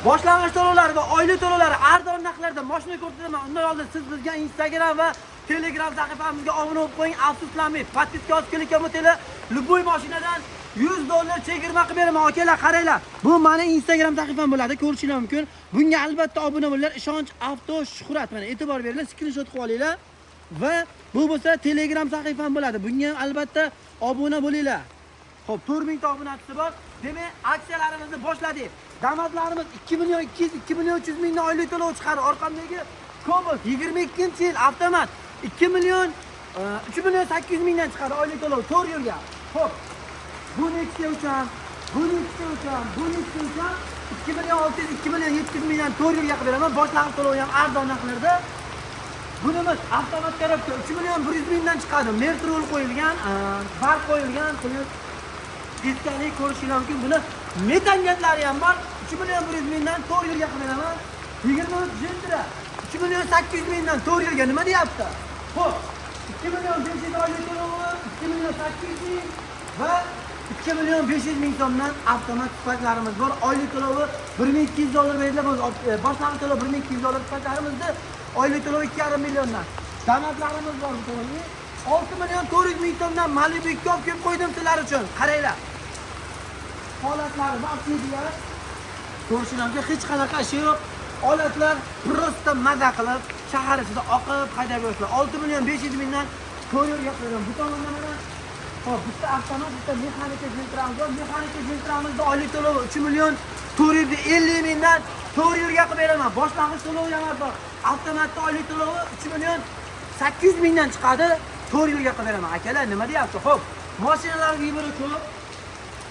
Boshlang'ich to'lovlari va oylik to'lovlari arzon narxlarda mashina ko'rsataman. Undan oldin siz bizga Instagram va Telegram sahifamizga obuna bo'lib qo'ying, afsuslanmang. Подписка yozib kelayotgan bo'lsanglar, любой mashinadan 100 dollar chegirma qilib beraman. Akalar, qaranglar. Bu meni Instagram sahifam bo'ladi, ko'rishingiz mumkin. Bunga albatta obuna bo'linglar. Ishonch Avto Shuhrat. Mana e'tibor beringlar, skrinshot qilib olinglar. Va bu bo'lsa Telegram sahifam bo'ladi. Bunga ham albatta obuna bo'linglar. Xo'p, 4000 ta obunachisi bor. Demak, aksiyalarimizni boshladik. Damaslarimiz 2 million 200, 2 million 300 mingdan oylik to'lov chiqadi. Orqamdagi Cobalt 22-yil avtomat 2 million 3 million 800 mingdan chiqadi oylik to'lov 4 yilga. Xo'p. Bu Nexia 3 ham, bu Nexia 3 ham, bu Nexia 3 ham 2 million 600, 2 million 700 mingdan 4 yilga qilib beraman. Boshlang'ich to'lovi ham arzon narxlarda. Bunimiz avtomat коробка 3 million 100 mingdan chiqadi. Mertrol qo'yilgan, bar qo'yilgan, plyus diskali ko'rishingiz mumkin. Buni metangatlari ham bor. 3 million 100 mingdan 4 yilga qilib beraman. 23 Gentra 3 million 800 mingdan 4 yilga nima deyapti? Xo'p, 2 million 500 oylik to'lovi, 2 million 800 ming va 2 million 500 ming so'mdan avtomat sifatlarimiz bor. Oylik to'lovi 1200 dollar beriladi. Boshlang'ich to'lov 1200 dollar sifatlarimizda oylik to'lovi 2,5 milliondan. Damaslarimiz bor bu tomonda. 6 million 400 ming so'mdan Malibu 2 olib kelib qo'ydim sizlar uchun. Qaranglar. Holatlari вообще. Ko'rishingiz hech qanaqa ishi yo'q. Olatlar просто maza qilib shahar ichida oqib haydab yuribsizlar. 6 million 500 mingdan ko'rib qo'ydim. Bu tomonda mana, hop, bitta avtomat, bitta mexanika Gentramiz bor. Mexanika Gentramizda oylik to'lovi 3 million 450 mingdan 4 yilga qilib beraman. Boshlang'ich to'lovi ham bor. Avtomatda oylik to'lovi 3 million 800 mingdan chiqadi. 4 yilga qilib beraman. Akalar, nima deyapti? Xo'p, mashinalar выбор i ko'p.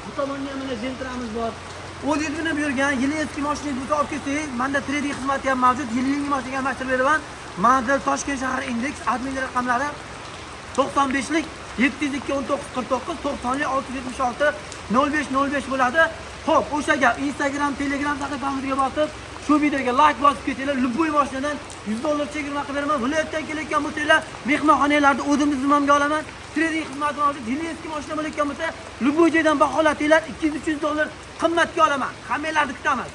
Bu tomonda ham mana Gentramiz bor. O'zingiz minib yurgan yili eski mashinangiz bo'lsa olib kelsangiz, menda trading xizmati ham mavjud. Yili yangi mashinaga almashtirib beraman. Manzil Toshkent shahri Indeks, admin raqamlari 95lik 702 19 49, 90lik 676 05 05 bo'ladi. Xo'p, o'sha gap Instagram, Telegram sahifamizga bosib, shu videoga like bosib ketsanglar, любой mashinadan 100 dollar chegirma qilib beraman. Viloyatdan kelayotgan bo'lsanglar, mehmonxonalarni o'zim zimmamga olaman. Trading xizmati mavjud. Yili eski mashina bo'layotgan bo'lsa, любой joydan baholatinglar, 200-300 dollar qimmatga olaman. Hammanglarni kutamiz.